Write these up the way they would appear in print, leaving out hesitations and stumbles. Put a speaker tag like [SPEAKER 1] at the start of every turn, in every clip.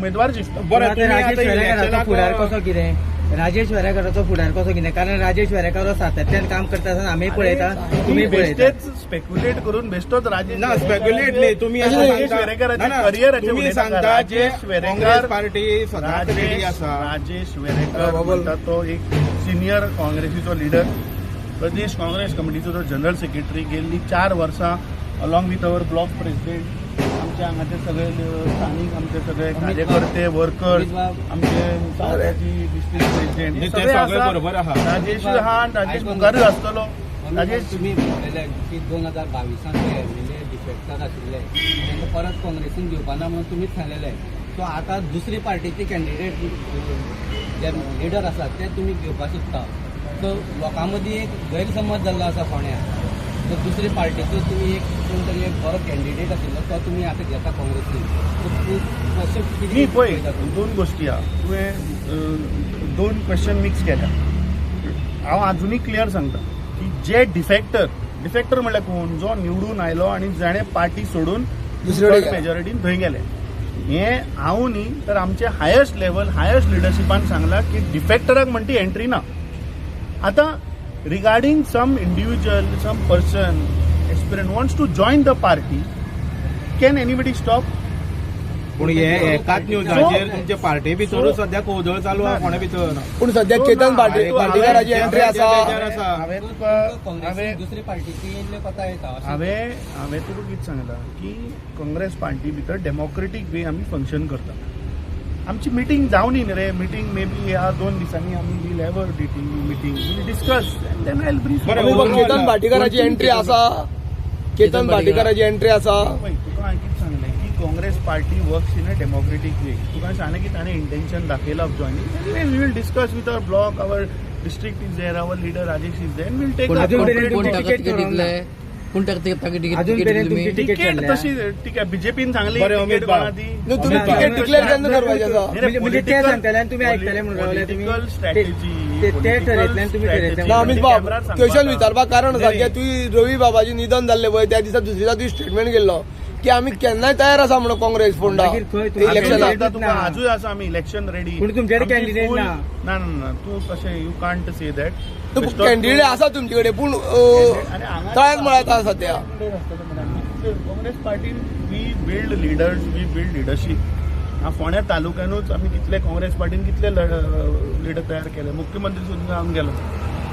[SPEAKER 1] उमेदवार जिखता.
[SPEAKER 2] बरें,
[SPEAKER 3] आता
[SPEAKER 2] तुमी
[SPEAKER 3] राजेश
[SPEAKER 2] आतां
[SPEAKER 3] वेरेंकाराचो
[SPEAKER 2] इलेक्शनाक
[SPEAKER 3] फुडार कसो कितें, राजेश वेरेंकाराचो फुडार कसो कितें? कारण राजेश वेरेंकार हो सातत्यान काम करता आसतना आमी पळयता, तुमी पळयता.
[SPEAKER 1] बेश्टेच स्पेक्युलेट करून बेश्टोच राजेश
[SPEAKER 2] ना, स्पेक्युलेट न्ही, तुमी
[SPEAKER 1] राजेश
[SPEAKER 2] सांगता-
[SPEAKER 1] वेरेंकाराचे
[SPEAKER 2] ना, ना,
[SPEAKER 1] करियराचे
[SPEAKER 2] तुमी
[SPEAKER 1] उलयता.
[SPEAKER 2] सांगता जे
[SPEAKER 1] राजेश वेरेंकार
[SPEAKER 2] काँग्रेस पार्टी सदांच रेडी
[SPEAKER 1] राजेश
[SPEAKER 2] आसा.
[SPEAKER 1] राजेश वेरेंकर म्हणटा तो एक सिनियर काँग्रेसीचो लिडर, प्रदेश काँग्रेस कमिटीचो तो जनरल सेक्रेटरी. गेल्ली 4 वर्सां along with our block president, आमच्या हांगाचे सगळे स्थानीक आमचे सगळे कार्यकर्ते, वर्कर्स, आमचे सावड्याची डिस्ट्रिक्ट प्रेसिडेंट,
[SPEAKER 2] ते
[SPEAKER 1] सगळे
[SPEAKER 2] सगळे
[SPEAKER 1] आसा.
[SPEAKER 2] बरोबर आहा.
[SPEAKER 1] राजेश हा आनी राजेश मुखारूय आसतलो. राजेश,
[SPEAKER 4] तुम्ही म्हणलेले की 2022 ते एमएलए डिफेक्टर आशिल्ले, तांकां परत काँग्रेसीन घेवपा ना म्हणून तुमीच सांगलेले. सो आतां दुसरी पार्टीचे कॅन्डिडेट जे लिडर आसात ते तुमी घेवपाक सोदता. सो लोकां मदीं एक गैरसमज जाल्लो आसा फोंड्या. सो दुसरी पार्टीचो तुमी एक कोण तरी एक बरो कॅन्डिडेट आशिल्लो तो तुमी आतां घेता काँग्रेसीन. सो तूं कशें कितें
[SPEAKER 1] न्ही, पळय,
[SPEAKER 4] पळयता तुमी?
[SPEAKER 1] दोन गोश्टी आहा. तुवें दोन क्वेश्चन मिक्स केल्या. हांव आजुनूय क्लियर सांगता की जे डिफेक्टर, डिफेक्टर म्हणल्यार कोण? जो निवडून आयलो आनी जाणें पार्टी सोडून
[SPEAKER 5] दुसरे कडेन.
[SPEAKER 1] मेजॉरिटीन थंय गेले. हें हांव न्ही तर आमचे हायस्ट लेवल, हायस्ट लिडरशिपान सांगला की डिफेक्टराक म्हणटी एंट्री ना. आतां regarding some individual, some person, aspirant wants to join the party, can anybody stop?
[SPEAKER 2] पूण हे एकाच न्यूजाचेर तुमचे पार्टी भितरूच सध्या कोदळ चालू आहा फोंड्या भितर.
[SPEAKER 5] पूण सध्या केतन भाटीकाराची एंट्री आसा.
[SPEAKER 1] हांवें तुका
[SPEAKER 4] काँग्रेसीन
[SPEAKER 1] हांवें
[SPEAKER 4] दुसरी पार्टीची येयल्ले कोता येता अशें.
[SPEAKER 1] हांवें तुका कितें सांगलां की काँग्रेस पार्टी भितर डेमोक्रेटीक वे आमी फंक्शन करता. आमची मिटींग जावनी न्ही रे, मिटींग मे बी ह्या 2 दिसांनी आमी we'll have a meeting, we'll discuss and then I brief.
[SPEAKER 2] बरें,
[SPEAKER 5] पण केतन भाटीकाराची एंट्री आसा, केतन भाटीकाराची एंट्री आसा.
[SPEAKER 1] पळय, तुका हांवें कितें सांगलें की Congress party works in a democratic way. तुका हांवें सांगलें की ताणें इंटेन्शन दाखयलां of joining. We will discuss with our block, our district is there, our leader Rajesh is there, we'll take.
[SPEAKER 3] अजून मेरेन
[SPEAKER 6] कोण
[SPEAKER 3] तुमची
[SPEAKER 6] ताका
[SPEAKER 3] तिकेट
[SPEAKER 6] तिकेट
[SPEAKER 3] ठरोवंक ना.
[SPEAKER 6] दितले? कोण ताका ताका तिकेट
[SPEAKER 3] अजून
[SPEAKER 6] तिकेट
[SPEAKER 3] मेरेन
[SPEAKER 6] दितले तुमी?
[SPEAKER 3] तुमची तिकेट
[SPEAKER 1] तिकेट
[SPEAKER 3] ठरल्या.
[SPEAKER 1] तशी ठीक आहे, बीजेपीन सांगली
[SPEAKER 2] बरें,
[SPEAKER 1] तिकेट
[SPEAKER 2] अमित बाब.
[SPEAKER 1] कोणा ती.
[SPEAKER 5] न्हू, तुमी तिकेट डिक्लेअर केन्ना करपाचें आसा?
[SPEAKER 3] म्हणजे ते सांगताले आनी तुमी आयकतले म्हणून रावले तुमी.
[SPEAKER 1] Political strategy.
[SPEAKER 3] ते ठरयतले आनी तुमी ठरयतले.
[SPEAKER 5] ना अमित बाब, क्वेश्चन विचारपाक कारण आसा की तुवें रवी बाबाजी निधन जाल्लें पळय त्या दिसा, दुसऱ्या दिसा तुवें स्टेटमेंट केल्लो की आमी केन्नाय तयार आसा म्हणून काँग्रेस फोंडा
[SPEAKER 3] मागीर खंय तुमी-
[SPEAKER 5] इलेक्शनाक.
[SPEAKER 1] तुका आजूय आसा आमी इलेक्शन रेडी.
[SPEAKER 3] पूण तुमच्याकडे candidate ना.
[SPEAKER 1] ना ना ना, तूं तशें you can't say that.
[SPEAKER 5] Candidate आसा तुमचे कडेन, पूण तळ्यात मळ्यात आसा सध्या.
[SPEAKER 1] Congress पार्टीन we build leaders, we build leadership. फोंड्या तालुक्यानूच आमी कितले काँग्रेस पार्टीन कितले लिडर तयार केले, मुख्यमंत्री सुद्दां जावन गेलो.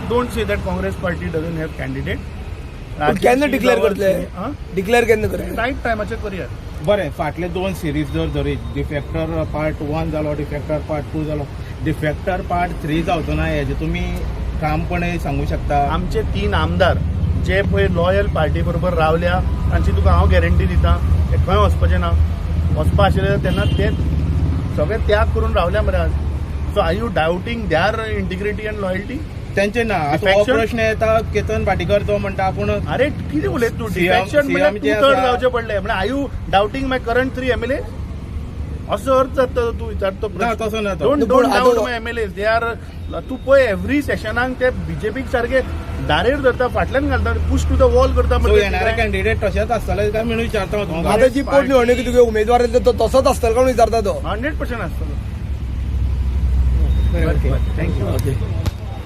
[SPEAKER 1] Don't say that Congress party doesn't have candidate.
[SPEAKER 5] पूण केन्ना डिक्लेअर करतले? डिक्लेअर केन्ना करतले?
[SPEAKER 1] रायट टायमाचेर करुया.
[SPEAKER 2] बरें, फाटले दोन सिरीज जर धरीत, डिफेक्टर पार्ट 1 जालो, डिफेक्टर पार्ट 2 जालो, डिफेक्टर पार्ट 3 जावचो ना हेजे तुमी ठामपणे सांगू शकता?
[SPEAKER 1] आमचे तीन आमदार जे पळय लॉयल पार्टी बरोबर रावल्या, तांची तुका हांव गॅरंटी दिता, ते खंय वचपाचे ना. वचपा आशिल्ले तेन्ना ते सगळे त्याग करून रावल्या मरे. So are you doubting their integrity and loyalty?
[SPEAKER 2] तेंचे ना. आतां हो
[SPEAKER 1] Defection?
[SPEAKER 2] प्रश्न येता, केतन भाटीकर जो म्हणटा आपूण
[SPEAKER 1] अरे, कितें उलयत तूं?
[SPEAKER 2] CM
[SPEAKER 1] defection म्हणल्यार
[SPEAKER 2] जे
[SPEAKER 1] टू थर्ड
[SPEAKER 2] आसा-
[SPEAKER 1] जावचे पडले म्हणल्यार are you doubting my current three MLA? असो अर्थ जाता तूं विचारतो.
[SPEAKER 2] ना, तसो ना तो.
[SPEAKER 1] Don't
[SPEAKER 5] पूण
[SPEAKER 1] don't
[SPEAKER 5] आतां-
[SPEAKER 1] डावट my MLA. They are, तूं पळय, एवरी सेशनाक ते बीजेपीक सारके दारेर धरता, फाटल्यान घालता, पुश टू the wall करता.
[SPEAKER 2] सो
[SPEAKER 1] म्हणजे
[SPEAKER 2] येणारे कॅन्डिडेट तशेंच आसतले काय म्हणून विचारता हांव तुमकां.
[SPEAKER 5] आतां जी पोटनिवडणुकी तुगे उमेदवार येतले तो तसोच आसतलो काय म्हणून विचारता तो.
[SPEAKER 1] 100% आसतलो.
[SPEAKER 3] बरें, ओके.
[SPEAKER 1] Thank you.
[SPEAKER 5] Okay.